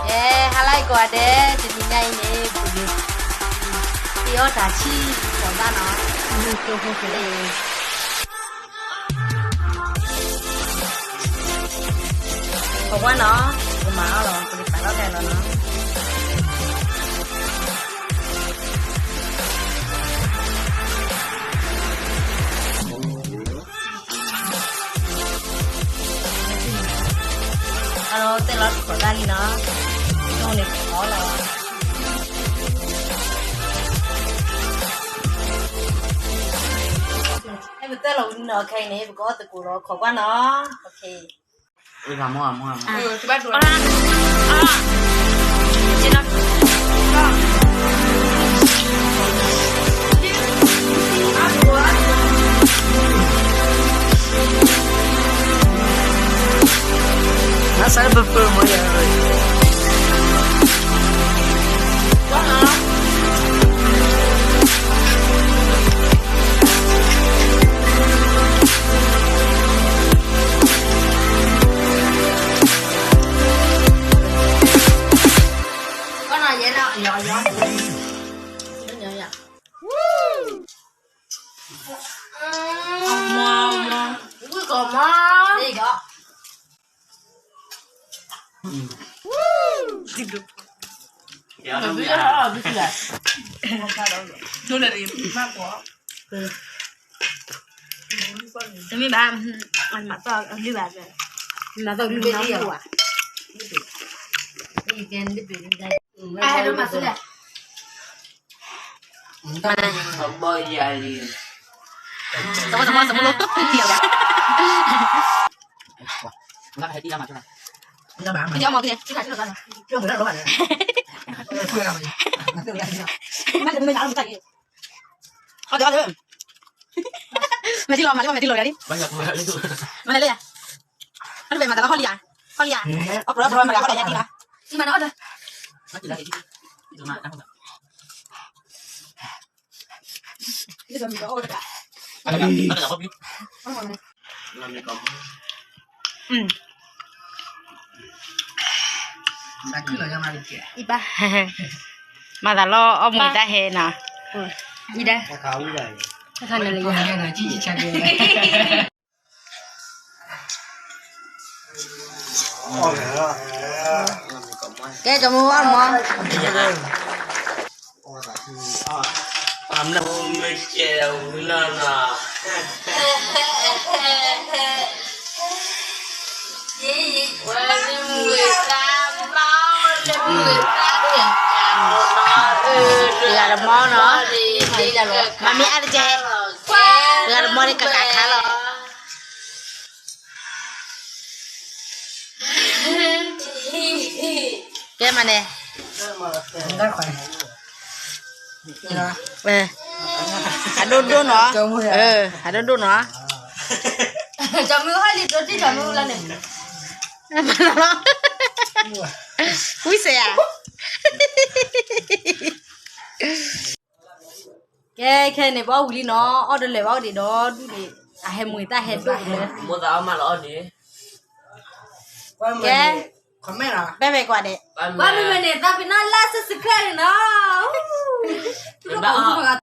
အဲ ဟါလၢအဂ့ၤကိးဂၤဒဲး, တနံၤညါအံၤန့ၣ် ပကသ့အီၣ်တၢ်ဆံၣ်သီၣ်သၣ်နီၤ, ခိးကွၢ်နီၤ, ပကမၤအီၤလီၤ, ပကသးလီၤခဲလီၤနီၤ. အလီၤတဲလီၤတခိးသၣ်လံနီၤ, ဒိၣ်န့ၣ်ခိးလီၤ. ဟဲပတဲလီၤဝံၤနီၤ, ခဲအံၤန့ၣ် ပကအီၣ်သကိးလီၤ, ခိးကွၢ်နီၤ. Mì bả, mắm tôm, mì bả, mắm tôm, mì bả. Ai, đâu mà xíu nè. Tao mua, tao mua, tao mua lô. Cái gì mà cái gì? Mày đi lo, mày đi lo, mày đi lo đi. Mày đi à? Nó về mà tao có ly à? Có ly à? Ốc rồi, ốc rồi, mày có ly à? Đi mà. Đi mà nó. Mă thă lor, ômui tah hê nă. Ida. Kê, cho mui ôr mâo. Gà rơ mâo nă. Mă mì ăn tê. Gà rơ mâo đi kăk kăk hă lor. Kê mă nê. Hă đô đô nă. Hă đô đô nă. Chó mui hơi lì đô tí chó mui lăn nê. Ui xe à. Kê, kê nê bố wí lì nă, ôr đơ lĕ bố đê đó, đu đê. À, hê mui ta hê đô đê. Kê. Bye bye, quà đê. Bye bye nê, ta pê nă like subscribe nă.